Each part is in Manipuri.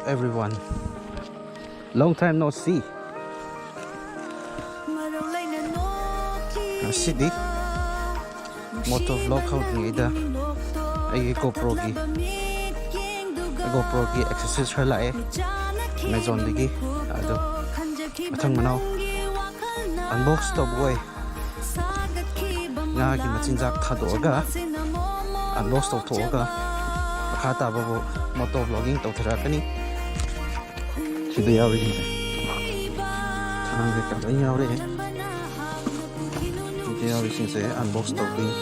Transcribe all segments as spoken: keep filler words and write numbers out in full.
everyone. Long time no see. ꯉꯁꯤꯗꯤ moto vlog ꯍꯧꯗ꯭ꯔꯤꯉꯩꯗ ꯑꯩꯒꯤ GoPro ꯒꯤ, GoPro ꯒꯤ accessories ꯈꯔ ꯂꯥꯛꯑꯦ Amazon ꯗꯒꯤ꯫ ꯑꯗꯣ ꯃꯊꯪ ꯃꯅꯥꯎ unbox ꯇꯧꯕ ꯑꯣꯏ꯫ ꯉꯥꯒꯤ ꯃꯆꯤꯟꯖꯥꯛ ꯊꯥꯗꯣꯛꯑꯒ unbox ꯇꯧꯊꯣꯛꯑꯒ ꯃꯈꯥ ꯇꯥꯕꯕꯨ moto vlogging ꯇꯧꯊꯔꯛꯀꯅꯤ꯫ ꯁꯤꯗ ꯌꯥꯎꯔꯤꯁꯤꯡꯁꯦ ꯊꯥꯡ ꯀꯩꯀꯥ ꯂꯣꯏ ꯌꯥꯎꯔꯛꯑꯦ꯫ ꯁꯤꯗ ꯌꯥꯎꯔꯤꯁꯤꯡꯁꯦ unbox ꯇꯧꯗꯣꯏꯅꯤ꯫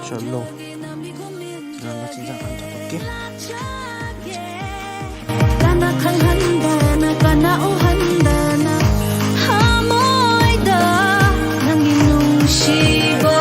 ꯆꯠꯂꯣ꯫ ꯉꯥ ꯃꯆꯤꯟꯖꯥꯛ ꯑꯝꯇ ꯇꯧꯒꯦ꯫ ꯀꯅꯥ ꯈꯪꯍꯟꯗꯅ, ꯀꯅꯥ ꯎꯍꯟꯗꯅ, ꯊꯃꯣꯏꯗ ꯅꯪꯒꯤ ꯅꯨꯡꯁꯤꯕ꯫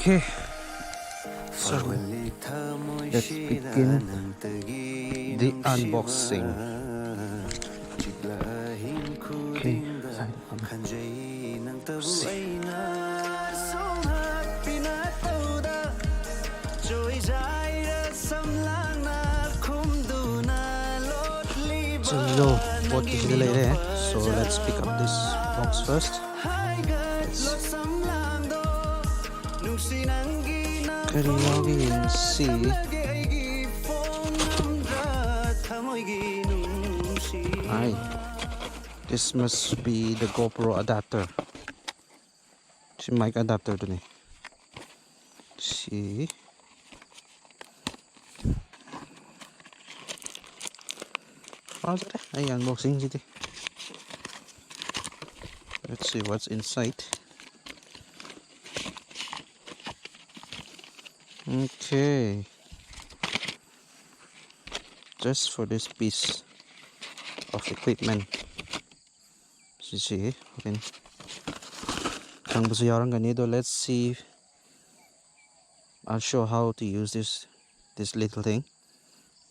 Okay. So, let's begin the unboxing. Okay. ꯆꯠꯂꯣ, ꯄꯣꯠꯇꯤ ꯁꯤꯗ ꯂꯩꯔꯦ꯫ So let's pick up this box first. Let's ꯀꯔꯤ ꯌꯥꯎꯒꯦ ꯌꯦꯡꯁꯤ꯫ Hi. This must be the GoPro adapter. ꯁꯤ mic adapter ꯗꯨꯅꯤ꯫ ꯁꯤ ꯐꯖꯔꯦ ꯑꯩ unboxing CD. Let's see what's inside. Okay. just for this piece of equipment. ꯁꯤꯁꯤ ꯍꯣꯔꯦꯟ ꯈꯪꯕꯁꯨ ꯌꯥꯎꯔꯝꯒꯅꯤ꯫ ꯑꯗꯣ let's see, I'll show how to use this, this little thing.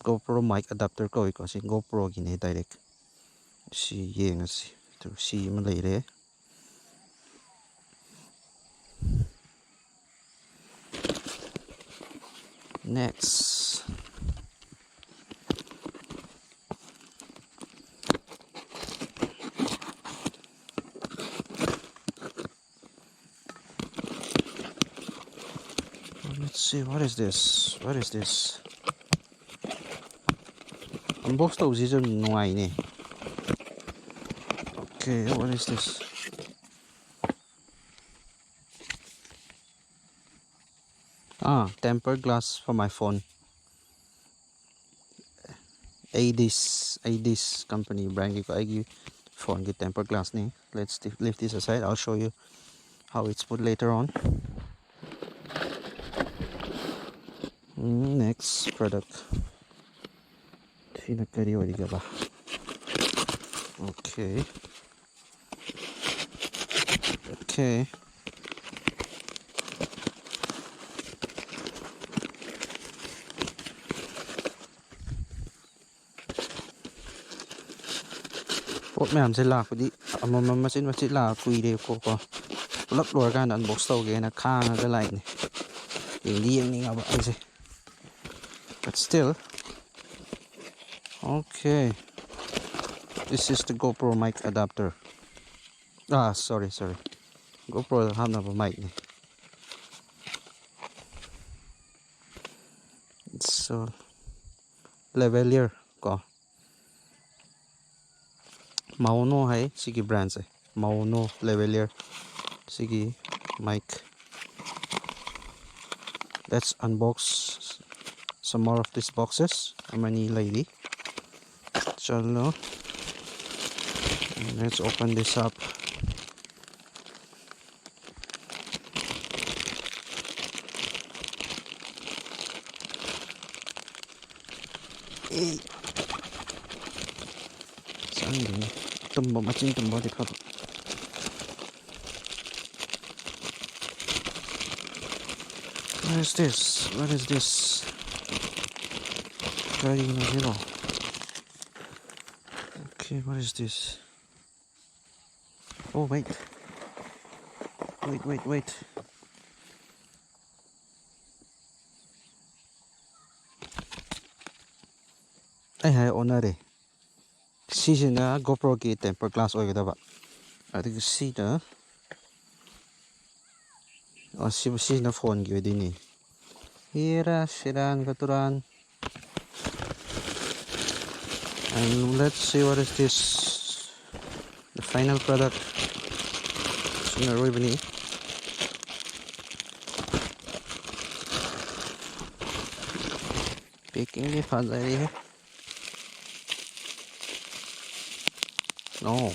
GoPro mic adapter ꯀꯧꯏꯀꯣ꯫ ꯁꯤ GoProꯒꯤꯅꯦ direct꯫ ꯁꯤ ꯌꯦꯡꯉꯁꯤ꯫ ꯑꯗꯨ ꯁꯤ ꯑꯃ ꯂꯩꯔꯦ꯫ Next. Let's see, what is this? What is this? Unbox ꯇꯧꯕꯁꯤꯁꯨ ꯅꯨꯡꯉꯥꯏꯅꯦ꯫ Okay, what is this? Ah, tempered glass for my phone. Adis, Adis company brandꯒꯤꯀꯣ, ꯑꯩꯒꯤ phoneꯒꯤ tempered glassꯅꯤ꯫ Let's lift this aside. I'll show you how it's put later on. Mm, next product. ꯁꯤꯅ ꯀꯔꯤ ꯑꯣꯏꯔꯤꯒꯦꯕ? Okay. Okay. ꯄꯣꯠ ꯃꯌꯥꯝꯁꯦ ꯂꯥꯛꯄꯗꯤ ꯑꯃꯃꯝ ꯃꯆꯤꯠ ꯃꯆꯤꯠ ꯂꯥꯛꯑ ꯀꯨꯏꯔꯦꯕꯀꯣ꯫ ꯄꯨꯂꯞ ꯂꯣꯏꯔꯀꯥꯟꯗ unbox ꯇꯧꯒꯦꯅ ꯈꯥꯡꯉꯒ ꯂꯥꯛꯏꯅꯦ꯫ ꯌꯦꯡꯗꯤ ꯌꯦꯡꯅꯤꯡꯉꯕ ꯑꯩꯁꯦ꯫ But still, okay. This is the GoPro mic adapter. Ah, sorry, sorry. GoProꯗ ꯍꯥꯞꯅꯕ micꯅꯤ꯫ So, lavalier ꯀꯣ꯫ Maono ꯍꯥꯏ ꯁꯤꯒꯤ brandꯁꯦ꯫ Maono lavalier꯫ ꯁꯤꯒꯤ mic꯫ Let's unbox some more of these boxes. ꯑꯃꯅꯤ ꯂꯩꯔꯤ꯫ ꯆꯠꯂꯣ꯫ Let's open this up. Hey, ꯈꯪꯗꯦꯅꯦ꯫ ꯇꯨꯝꯕ, ꯃꯆꯤꯟ ꯇꯨꯝꯕꯗꯤ ꯐꯕ꯫ What is this? What is this? ꯀꯔꯤꯅꯣ ꯁꯤꯕꯣ? Okay, what is this? Oh, wait. Wait, wait, wait. ꯑꯩ ꯍꯥꯏ ꯑꯣꯟꯅꯔꯦ꯫ ꯁꯤꯁꯤꯅ GoPro-ꯒꯤ tempered glass ꯑꯣꯏꯒꯗꯕ, ꯑꯗꯨꯒ ꯁꯤꯅ, ꯑ, ꯁꯤ-, ꯁꯤꯁꯤꯅ phone-ꯒꯤ ꯑꯣꯏꯗꯣꯏꯅꯤ꯫ ꯍꯦꯔꯥ, ꯁꯦꯔꯥꯟꯒ ꯇꯨꯔꯥꯟ꯫ And let's see what is this, the final product. ꯁꯤꯅ ꯑꯔꯣꯏꯕꯅꯤ꯫ Packing-ꯗꯤ ꯐꯖꯔꯦꯍꯦ꯫ Oh.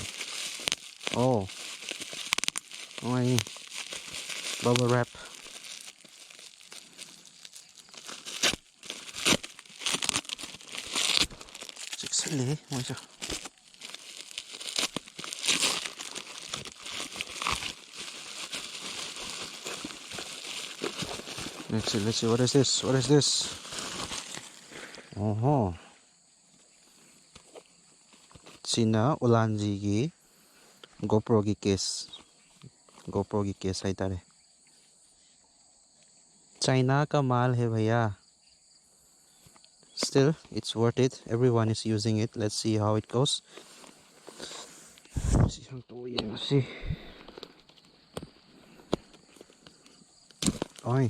Oh. ꯅꯨꯡꯉꯥꯏꯅꯤ꯫ Bubble wrap꯫ ꯆꯦꯛꯁꯤꯜꯂꯤꯍꯦ ꯃꯣꯏꯁꯨ꯫ Let's see, let's see, what is this? What is this? ꯑꯣꯍꯣ꯫ ꯁꯤꯅ Ulanzi-ꯒꯤ GoPro-ꯒꯤ case꯫ GoPro-ꯒꯤ case ꯍꯥꯏꯇꯥꯔꯦ꯫ China ka maal hai bhaiya. Still, it's worth it. Everyone is using it. Let's see how it goes. ꯁꯤ ꯍꯥꯡꯇꯣꯛꯑ ꯌꯦꯡꯉꯁꯤ꯫ ꯑꯣꯏ꯫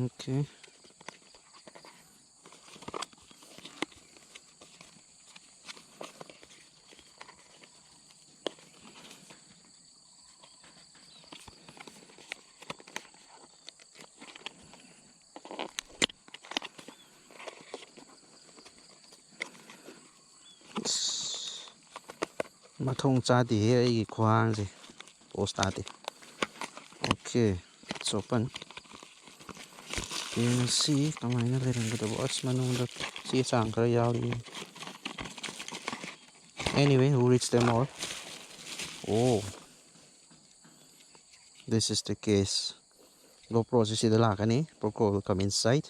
Okay. ꯑꯁ, ꯃꯊꯣꯡ ꯆꯥꯗꯦꯍꯦ ꯑꯩꯒꯤ ꯈꯨꯍꯥꯡꯁꯦ꯫ Post ꯇꯥꯗꯦ꯫ Okay, it's open. ꯌꯦꯡꯉꯁꯤ ꯀꯃꯥꯏꯅ ꯂꯩꯔꯝꯒꯗꯕ꯫ ꯑꯁ, ꯃꯅꯨꯡꯗ ꯆꯦ ꯆꯥꯡ ꯈꯔ ꯌꯥꯎꯔꯤ꯫ Anyway, who reads them all? Oh, this is the case. GoPro ꯁꯤ ꯁꯤꯗ ꯂꯥꯛꯀꯅꯤ. GoPro will come inside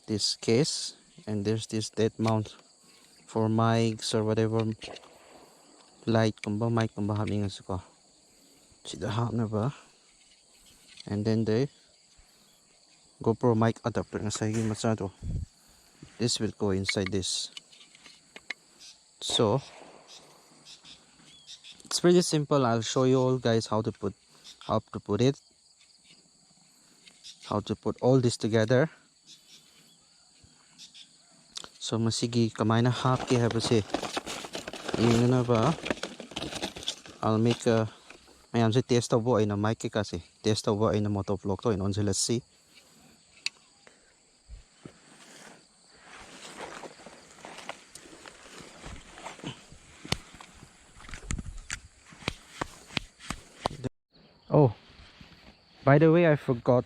this case, and there's this dead mount for mics or whatever, light ꯀꯨꯝꯕ, mic ꯀꯨꯝꯕ ꯍꯥꯞꯅꯤꯡꯉꯁꯨꯀꯣ, ꯁꯤꯗ ꯍꯥꯞꯅꯕ. And then the GoPro mic adapter, ꯉꯁꯥꯏꯒꯤ ꯃꯆꯥꯗꯣ, this will go inside this. So it's pretty simple. I'll show you all guys how to put, how to put it, how to put all this together. So ꯃꯁꯤꯒꯤ ꯀꯃꯥꯏꯅ ꯍꯥꯞꯀꯦ ꯍꯥꯏꯕꯁꯦ ꯌꯦꯡꯅꯅꯕ, I'll make a, ꯃꯌꯥꯝꯁꯦ test ꯇꯧꯕ ꯑꯣꯏꯅ, mic ꯀꯩꯀꯥꯁꯦ test ꯇꯧꯕ ꯑꯣꯏꯅ motovlog ꯇ ꯑꯣꯏꯅ ꯑꯣꯟꯁꯤꯜꯂꯁꯤ꯫ Oh, by the way, I forgot.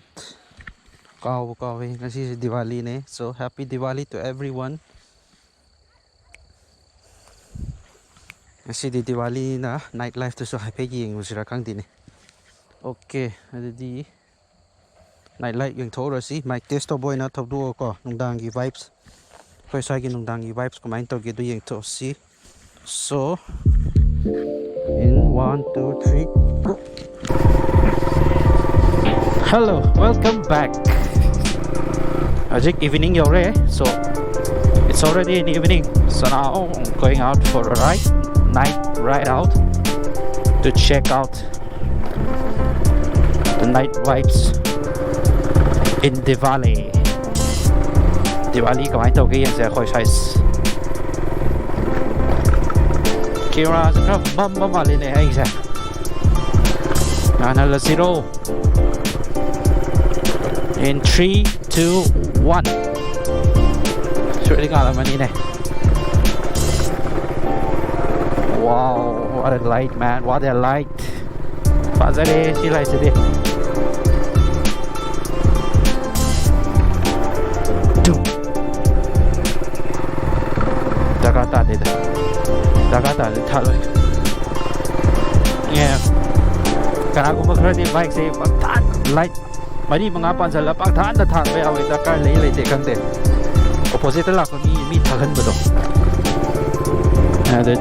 ꯀꯥꯎꯕ ꯀꯥꯎꯋꯦ, ꯉꯁꯤꯁꯦ ꯗꯤꯋꯥꯂꯤꯅꯦ꯫ So, happy Diwali to everyone. ꯉꯁꯤꯗꯤ ꯗꯤꯋꯥꯂꯤꯅ night life ꯇꯨꯁꯨ ꯍꯥꯏꯐꯦꯠ ꯌꯦꯡꯉꯨꯁꯤꯔꯥ ꯈꯪꯗꯦꯅꯦ꯫ Okay, ꯑꯗꯨꯗꯤ night life ꯌꯦꯡꯊꯣꯛꯎꯔꯁꯤ꯫ Mic test ꯇꯧꯕ ꯑꯣꯏꯅ ꯊꯧꯗꯣꯛꯑꯣꯀꯣ, ꯅꯨꯡꯗꯥꯡꯒꯤ vibes, ꯑꯩꯈꯣꯏ ꯁ꯭ꯋꯥꯏꯒꯤ ꯅꯨꯡꯗꯥꯡꯒꯤ vibes ꯀꯃꯥꯏꯅ ꯇꯧꯒꯦ ꯑꯗꯨ ꯌꯦꯡꯊꯣꯛꯁꯤ꯫ So, in one, two, three, go. Hello, welcome back. ꯍꯧꯖꯤꯛ evening ꯌꯧꯔꯦ, so it's already in evening. So now I'm going out for a ride, night ride out to check out the night vibes in Diwali. Diwali ꯀꯃꯥꯏꯅ ꯇꯧꯒꯦ ꯌꯦꯡꯁꯦ ꯑꯩꯈꯣꯏ ꯁ꯭ꯋꯥꯏꯁꯦ꯫ ꯀꯦꯃꯦꯔꯥꯁꯦ ꯈꯔ ꯃꯝꯕ ꯃꯥꯜꯂꯤꯅꯦ ꯑꯩꯁꯦ꯫ ꯉꯥꯟꯍꯜꯂꯁꯤꯔꯣ? In three, two, one. ꯁꯣꯏꯗꯤ ꯉꯥꯜꯂꯝꯃꯅꯤꯅꯦ꯫ Wow, what a light, man, what a light. ꯐꯖꯔꯦ ꯁꯤ light ꯁꯤꯗꯤ꯫ ꯗꯔꯀꯥꯔ ꯇꯥꯔꯗꯤ ꯊꯥꯜꯂꯣꯏ꯫ ꯑꯦ, ꯀꯅꯥꯒꯨꯝꯕ ꯈꯔꯗꯤ ꯕꯥꯏꯛꯁꯦ ꯄꯪꯊꯥꯟ, ꯂꯥꯏꯠ ꯃꯔꯤ ꯃꯉꯥ ꯄꯥꯟꯁꯤꯜꯂ ꯄꯪꯊꯥꯟꯗ ꯊꯥꯟꯕ ꯌꯥꯎꯋꯦ꯫ ꯗꯔꯀꯥꯔ ꯂꯩ ꯂꯩꯇꯦ ꯈꯪꯗꯦ꯫ ꯑꯣꯄꯣꯖꯤꯠꯇ ꯂꯥꯛꯄ ꯃꯤ, ꯃꯤ ꯊꯥꯒꯟꯕꯗꯣ꯫ ꯑꯗꯨ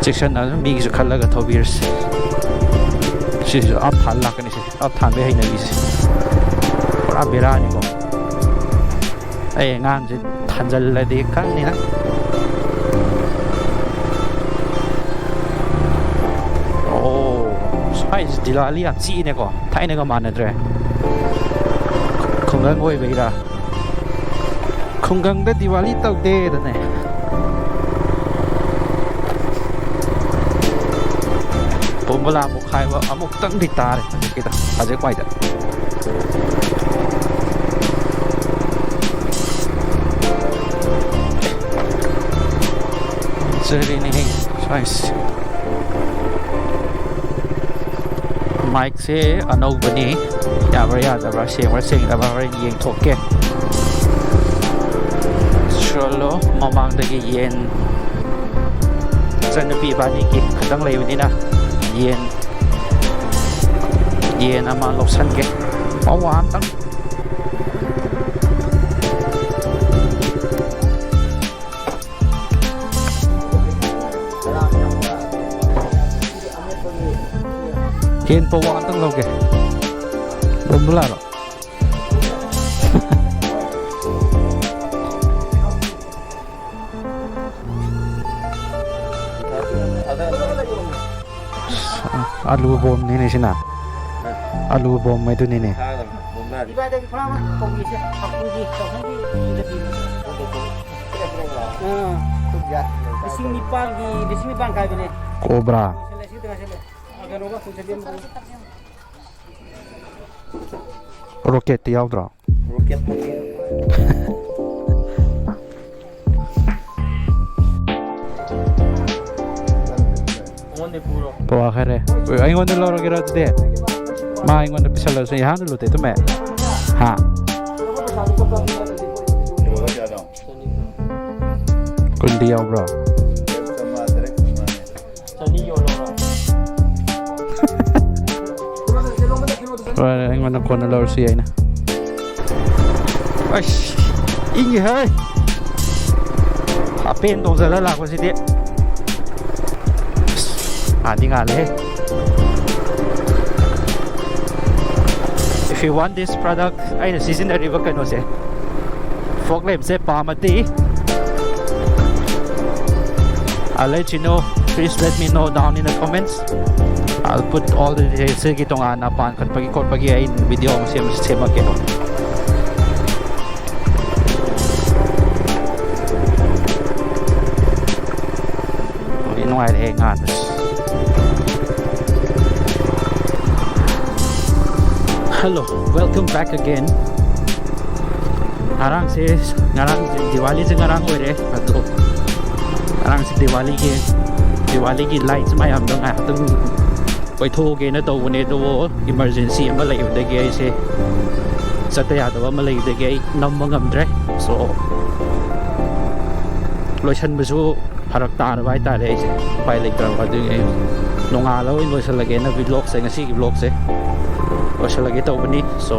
ꯆꯦꯛꯁꯟꯅ ꯑꯗꯨꯝ ꯃꯤꯒꯤꯁꯨ ꯈꯜꯂꯒ ꯊꯧꯕꯤꯔꯁꯤ꯫ ꯁꯤꯁꯨ ꯑꯞ ꯊꯥꯜ ꯂꯥꯛꯀꯅꯤ ꯁꯦ꯫ ꯑꯞ ꯊꯥꯟꯕꯩ ꯍꯩꯅꯕꯤꯁꯦ ꯄꯨꯔꯥ ꯕꯦꯔꯥꯅꯤꯀꯣ꯫ ꯑꯩ ꯑꯉꯥꯡꯁꯦ ꯊꯥꯟꯖꯜꯂꯗꯤ ꯈꯪꯅꯤ ꯅꯪ꯫ ꯑꯣ, ꯁ꯭ꯋꯥꯏꯁꯦ ꯗꯤꯋꯥꯂꯤ ꯌꯥꯝ ꯆꯤꯛꯏꯅꯦꯀꯣ, ꯊꯥꯏꯅꯒ ꯃꯥꯟꯅꯗ꯭ꯔꯦ꯫ ꯈꯨꯡꯒꯪ ꯑꯣꯏꯕꯩꯔꯥ? ꯈꯨꯡꯒꯪꯗ ꯗꯤꯋꯥꯂꯤ ꯇꯧꯗꯦꯗꯅꯦ꯫ ꯕꯣꯝꯕꯂꯥ ꯄꯣꯈꯥꯏꯕ ꯑꯃꯨꯛꯇꯪꯗꯤ ꯇꯥꯔꯦ ꯍꯧꯖꯤꯛꯀꯤꯗ, ꯍꯧꯖꯤꯛ ꯋꯥꯏꯗ꯫ ꯐꯖꯔꯦꯅꯦꯍꯦ ꯁ꯭ꯋꯥꯏꯁꯦ꯫ ꯃꯥꯏꯛꯁꯦ ꯑꯅꯧꯕꯅꯤ, ꯌꯥꯕ꯭ꯔꯥ ꯌꯥꯗꯕ꯭ꯔꯥ, ꯁꯦꯡꯕ꯭ꯔꯥ ꯁꯦꯡꯗꯕ꯭ꯔꯥ ꯍꯣꯔꯦꯟ ꯌꯦꯡꯊꯣꯛꯀꯦ꯫ ꯁꯣꯂꯣ ꯃꯃꯥꯡꯗꯒꯤ ꯌꯦꯟ, ꯏꯆꯟꯅꯨꯄꯤ ꯏꯕꯥꯅꯤꯒꯤ ꯈꯛꯇꯪ ꯂꯩꯕꯅꯤꯅ ꯌꯦꯟ, ꯌꯦꯟ ꯑꯃ ꯂꯧꯁꯟꯒꯦ꯫ ꯄꯋꯥ ꯑꯝꯇꯪ꯫ ꯌꯦꯟ ꯄꯋꯥ ꯑꯝꯇꯪ ꯂꯧꯒꯦ꯫ ꯕꯣꯝꯕꯨꯂꯥꯔꯣ? ꯑꯂꯨ ꯕꯣꯝꯅꯤꯅꯦ ꯁꯤꯅ꯫ ꯑꯂꯨ ꯕꯣꯝ ꯍꯥꯏꯗꯨꯅꯤꯅꯦ꯫ ꯏꯕꯥꯏꯗꯒꯤ ꯐꯨꯔꯥ ꯑꯃ ꯀꯧꯒꯦꯁꯦ, ꯍꯥꯄꯨꯒꯤ ꯆꯍꯨꯝꯒꯤ ꯄꯤꯕ꯫ ꯑꯥ꯫ ꯂꯤꯁꯤꯡ ꯅꯤꯄꯥꯟꯒꯤ, ꯂꯤꯁꯤꯡ ꯅꯤꯄꯥꯟ ꯀꯥꯏꯕꯅꯦ꯫ ꯀꯣꯕ꯭ꯔꯥ꯫ ꯂꯣꯏꯁꯤꯜꯂꯦ, ꯁꯤ ꯈꯛꯇ ꯉꯥꯏꯁꯜꯂꯦ꯫ ꯑꯥ, ꯀꯩꯅꯣꯒ, ꯐꯨꯜ ꯁꯦꯝꯖꯤꯟꯕ꯫ ꯔꯣꯀꯦꯠꯇꯤ ꯌꯥꯎꯗ꯭ꯔꯣ? ꯔꯣꯀꯦꯠ ꯐꯪꯉꯤ꯫ ꯄꯋꯥ ꯈꯔꯦ꯫ ꯑꯩꯉꯣꯟꯗ ꯂꯧꯔꯒꯦꯔꯥ ꯑꯗꯨꯗꯤ? ꯃꯥ ꯑꯩꯉꯣꯟꯗ ꯄꯤꯁꯜꯂꯁꯨ ꯌꯥꯍꯟ ꯂꯨꯇꯦ ꯇꯨꯝꯃꯦ꯫ ꯍꯥ? ꯀꯨꯟꯗꯤ ꯌꯥꯎꯕ꯭ꯔꯣ? ꯑꯩꯉꯣꯟꯗ ꯀꯣꯟꯅ ꯂꯧꯔꯁꯨ ꯌꯥꯏꯅ꯫ ꯑꯁ, ꯏꯪꯉꯦ ꯍꯦ꯫ ꯍꯥꯄꯦꯟ ꯇꯣꯡꯁꯤꯜꯂ ꯂꯥꯛꯄꯁꯤꯗꯤ꯫ ꯑꯁ, ꯉꯥꯟꯗꯤ ꯉꯥꯜꯂꯦꯍꯦ꯫ If you want this product, ꯑꯩꯅ ꯁꯤꯖꯤꯟꯅꯔꯤꯕ ꯀꯩꯅꯣꯁꯦ, fog lampꯁꯦ ꯄꯥꯝꯃꯗꯤ, I'll let you know. Please let me know down in the comments. I'll put all the details. ꯁꯤꯒꯤ ꯇꯣꯉꯥꯟꯅ ꯄꯥꯟ ꯀꯠꯄꯒꯤ ꯈꯣꯠꯄꯒꯤ ꯑꯩ video ꯑꯃ ꯁꯦꯝ-, ꯁꯦꯝꯃꯛꯀꯦꯀꯣ꯫ ꯍꯧꯖꯤꯛ ꯅꯨꯡꯉꯥꯏꯔꯦꯍꯦ ꯉꯥꯟꯕꯁꯦ꯫ Hello, welcome back again. ꯉꯔꯥꯡꯁꯦ, ꯉꯔꯥꯡ ꯗꯤꯋꯥꯂꯤꯁꯦ ꯉꯔꯥꯡ ꯑꯣꯏꯔꯦ꯫ ꯑꯗꯣ ꯉꯔꯥꯡꯁꯦ ꯗꯤꯋꯥꯂꯤꯒꯤ, ꯗꯤꯋꯥꯂꯤꯒꯤ lights ꯃꯌꯥꯝꯗꯣ ꯉꯥꯏꯍꯥꯛꯇꯪ ꯀꯣꯏꯊꯣꯛꯎꯒꯦꯅ ꯇꯧꯕꯅꯦ, ꯑꯗꯨꯕꯨ emergency ꯑꯃ ꯂꯩꯕꯗꯒꯤ, ꯑꯩꯁꯦ ꯆꯠꯇ ꯌꯥꯗꯕ ꯑꯃ ꯂꯩꯕꯗꯒꯤ ꯑꯩ ꯅꯝꯕ ꯉꯝꯗ꯭ꯔꯦ꯫ So, ꯂꯣꯏꯁꯟꯕꯁꯨ ꯐꯔꯛ ꯇꯥꯔꯕ ꯍꯥꯏꯇꯥꯔꯦ꯫ ꯑꯩꯁꯦ ꯎꯄꯥꯏ ꯂꯩꯇ꯭ꯔꯕ, ꯑꯗꯨꯒꯤ ꯑꯩ ꯅꯣꯡꯉꯥꯜꯂ ꯑꯣꯏꯅ ꯂꯣꯏꯁꯜꯂꯒꯦꯅ vlogꯁꯦ, ꯉꯁꯤꯒꯤ vlogꯁꯦ ꯂꯣꯏꯁꯜꯂꯒꯦ ꯇꯧꯕꯅꯤ꯫ So,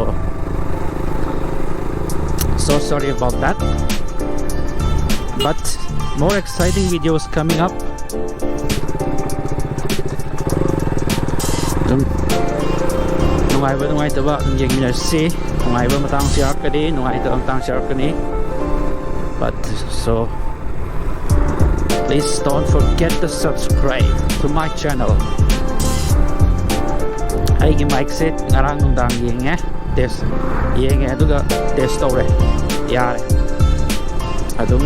so sorry about that, but more exciting videos coming up. ꯑꯗꯨꯝ ꯅꯨꯡꯉꯥꯏꯕ ꯅꯨꯡꯉꯥꯏꯇꯕ ꯑꯗꯨꯝ ꯌꯦꯡꯃꯤꯟꯅꯁꯤ꯫ ꯅꯨꯡꯉꯥꯏꯕ ꯃꯇꯥꯡꯁꯨ ꯌꯥꯎꯔꯛꯀꯅꯤ, ꯅꯨꯡꯉꯥꯏꯇꯕ ꯃꯇꯥꯡꯁꯨ ꯌꯥꯎꯔꯛꯀꯅꯤ꯫ But so, please don't forget to subscribe to my channel. ꯑꯩꯒꯤ micꯁꯦ ꯉꯔꯥꯡ ꯅꯨꯡꯗꯥꯡ ꯌꯦꯡꯉꯦ, test ꯌꯦꯡꯉꯦ, ꯑꯗꯨꯒ test ꯇꯧꯔꯦ, ꯌꯥꯔꯦ꯫ ꯑꯗꯨꯝ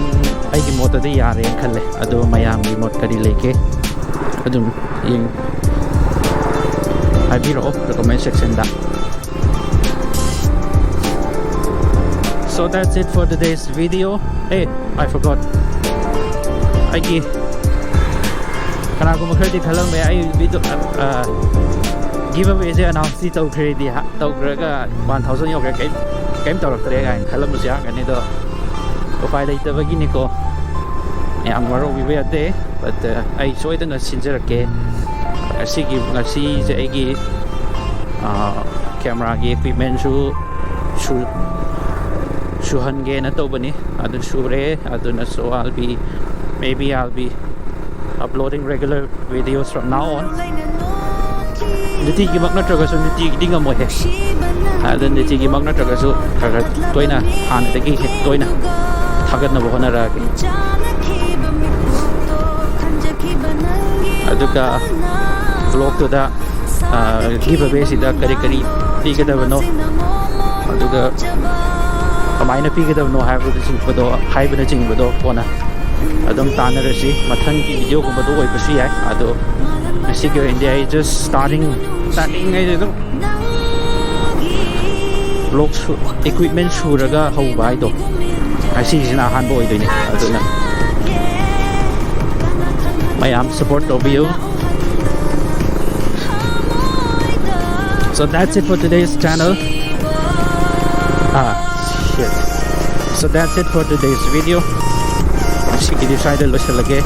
ꯑꯩꯒꯤ ꯃꯣꯠꯇꯗꯤ ꯌꯥꯔꯦꯅ ꯈꯜꯂꯦ꯫ ꯑꯗꯣ ꯃꯌꯥꯝꯒꯤ ꯃꯣꯠ ꯀꯔꯤ ꯂꯩꯒꯦ? ꯑꯗꯨꯝ ꯌꯦꯡ-, ꯍꯥꯏꯕꯤꯔꯛꯑꯣ comment sectionꯗ꯫ So that's it for today's video. Hey, I forgot. ꯑꯩꯒꯤ ꯀꯅꯥꯒꯨꯝꯕ ꯈꯔꯗꯤ ꯈꯜꯂꯝꯕ ꯌꯥꯏ, ꯑꯩ video, ꯑ, giveawayꯁꯦ announceꯇꯤ ꯇꯧꯈ꯭ꯔꯦꯗꯤ ꯍꯥ-, ꯇꯧꯈ꯭ꯔꯒ one thousand ꯌꯧꯈ꯭ꯔꯦ, ꯀꯩꯝ, ꯀꯩꯝ ꯇꯧꯔꯛꯇ꯭ꯔꯦ ꯀꯥꯏꯅ ꯈꯜꯂꯝꯕꯁꯨ ꯌꯥꯔꯝꯒꯅꯤ꯫ ꯑꯗꯣ ꯎꯄꯥꯏ ꯂꯩꯇꯕꯒꯤꯅꯤꯀꯣ, ꯌꯥꯝ ꯋꯥꯔꯧꯕꯤꯕ ꯌꯥꯗꯦ꯫ But, ꯑ, ꯑꯩ ꯁꯣꯏꯗꯅ ꯁꯤꯟꯖꯔꯛꯀꯦ꯫ ꯉꯁꯤꯒꯤ, ꯉꯁꯤꯁꯦ ꯑꯩꯒꯤ, ꯑ, ꯀꯦꯃꯦꯔꯥꯒꯤ ꯏꯀ꯭ꯋꯤꯞꯃꯦꯟꯁꯨ ꯁꯨ ꯁꯨꯍꯟꯒꯦꯅ ꯇꯧꯕꯅꯤ꯫ ꯑꯗꯨ ꯁꯨꯔꯦ꯫ ꯑꯗꯨꯅ, so I'll be, maybe I'll be uploading regular videos from now on. ꯅꯨꯡꯇꯤꯒꯤꯃꯛ ꯅꯠꯇ꯭ꯔꯒꯁꯨ, ꯅꯨꯡꯇꯤꯒꯤꯗꯤ ꯉꯝꯃꯣꯏꯍꯦ꯫ ꯑꯗꯨ ꯅꯨꯡꯇꯤꯒꯤꯃꯛ ꯅꯠꯇ꯭ꯔꯒꯁꯨ ꯈꯔ ꯈꯔ ꯇꯣꯏꯅ, ꯍꯥꯟꯅꯗꯒꯤ ꯍꯦꯟꯅ ꯇꯣꯏꯅ ꯊꯥꯒꯠꯅꯕ ꯍꯣꯠꯅꯔꯛꯑꯒꯦ꯫ ꯑꯗꯨꯒ vlogꯇꯨꯗ, ꯑ, giveawayꯁꯤꯗ ꯀꯔꯤ ꯀꯔꯤ ꯄꯤꯒꯗꯕꯅꯣ, ꯑꯗꯨꯒ ꯀꯃꯥꯏꯅ ꯄꯤꯒꯗꯕꯅꯣ ꯍꯥꯏꯕꯅꯆꯤꯡꯕꯗꯣ, ꯍꯥꯏꯕꯅꯆꯤꯡꯕꯗꯣ ꯀꯣꯟꯅ ꯑꯗꯨꯝ ꯇꯥꯟꯅꯔꯁꯤ꯫ ꯃꯊꯪꯒꯤ videoꯒꯨꯝꯕꯗꯣ ꯑꯣꯏꯕꯁꯨ ꯌꯥꯏ꯫ ꯑꯗꯣ ꯉꯁꯤꯒꯤ ꯑꯣꯏꯅꯗꯤ ꯑꯩ just starting, starting ꯍꯥꯏꯁꯦ ꯑꯗꯨꯝ vlog ꯁꯨ-, equipment ꯁꯨꯔꯒ ꯍꯧꯕ ꯍꯥꯏꯗꯣ, ꯉꯁꯤꯁꯤꯅ ꯑꯍꯥꯟꯕ ꯑꯣꯏꯗꯣꯏꯅꯤ꯫ ꯑꯗꯨꯅ ꯃꯌꯥꯝ support ꯇꯧꯕꯤꯌꯨ꯫ So that's it for today's channel. Ah, shit. So that's it for today's video. ꯉꯁꯤꯒꯤꯗꯤ ꯁ꯭ꯋꯥꯏꯗ ꯂꯣꯏꯁꯤꯜꯂꯒꯦ꯫